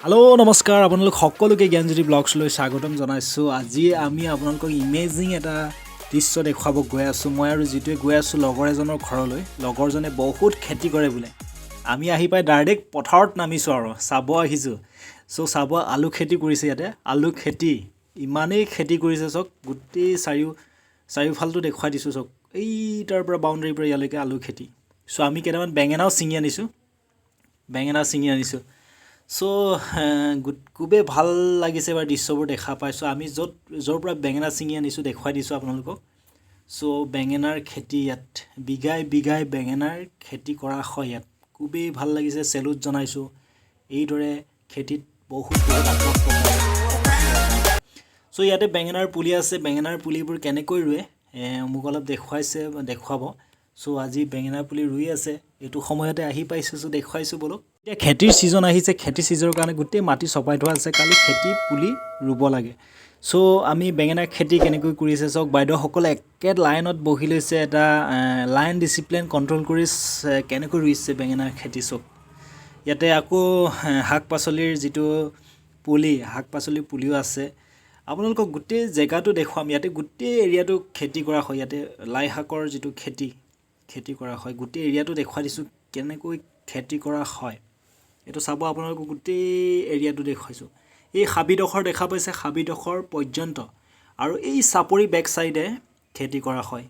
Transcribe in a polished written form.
Hello', নমস্কাৰ, আপোনালোক সকলোকে জ্ঞানজ্যোতি ব্লগছলৈ স্বাগতম জনাইছোঁ। আজি আমি আপোনালোকক ইমেজিং এটা দৃশ্য দেখুৱাব গৈ আছোঁ। মই আৰু যিটোৱে গৈ আছোঁ লগৰ এজনৰ ঘৰলৈ। লগৰজনে বহুত খেতি কৰে বোলে। আমি আহি পাই ডাইৰেক্ট পথাৰত নামিছোঁ আৰু চাব আহিছোঁ। চ' চাব, আলু খেতি কৰিছে ইয়াতে। আলু খেতি, ইমানেই খেতি কৰিছে। চাওক, গোটেই চাৰিওফালটো দেখুৱাই দিছোঁ। চাওক, এই তাৰ পৰা বাউণ্ডেৰীৰ পৰা ইয়ালৈকে আলু খেতি। চ' আমি কেইটামান বেঙেনাও ছিঙি আনিছোঁ, বেঙেনা ছিঙি আনিছোঁ। চ' খুবেই ভাল লাগিছে এবাৰ দৃশ্যবোৰ দেখা পাইছোঁ। আমি য'ৰ পৰা বেঙেনা ছিঙি আনিছোঁ, দেখুৱাই দিছোঁ আপোনালোকক। চ' বেঙেনাৰ খেতি ইয়াত, বিঘাই বিঘাই বেঙেনাৰ খেতি কৰা হয় ইয়াত। খুবেই ভাল লাগিছে, চেলুট জনাইছোঁ এইদৰে খেতিত বহুত বহুত আগ্ৰহ প্ৰকাশ। চ' ইয়াতে বেঙেনাৰ পুলি আছে। বেঙেনাৰ পুলিবোৰ কেনেকৈ ৰুৱে মোক অলপ দেখুৱাইছে, দেখুৱাব। চ' আজি বেঙেনাৰ পুলি ৰুই আছে, এইটো সময়তে আহি পাইছোঁ। চ' দেখুৱাইছোঁ, ব'লক। এতিয়া খেতিৰ ছিজন আহিছে। খেতিৰ ছিজনৰ কাৰণে গোটেই মাটি চপাই থোৱা আছে। কালি খেতি পুলি ৰুব লাগে। চ' আমি বেঙেনা খেতি কেনেকৈ কৰিছে চাওক। বাইদেউসকলে একে লাইনত বহি লৈছে, এটা লাইন ডিচিপ্লিন কণ্ট্ৰল কৰি কেনেকৈ ৰুইছে বেঙেনা খেতি চাওক। ইয়াতে আকৌ শাক পাচলিৰ যিটো পুলি, শাক পাচলিৰ পুলিও আছে। আপোনালোকক গোটেই জেগাটো দেখুৱাম। ইয়াতে গোটেই এৰিয়াটো খেতি কৰা হয়। ইয়াতে লাই শাকৰ যিটো খেতি, খেতি কৰা হয়। গোটেই এৰিয়াটো দেখুৱাই দিছোঁ কেনেকৈ খেতি কৰা হয়। এইটো চাব, আপোনালোকক গোটেই এৰিয়াটো দেখুৱাইছোঁ। এই হাবিডোখৰ দেখা পাইছে, হাবিডোখৰ পৰ্যন্ত আৰু এই চাপৰি বেক চাইডে খেতি কৰা হয়।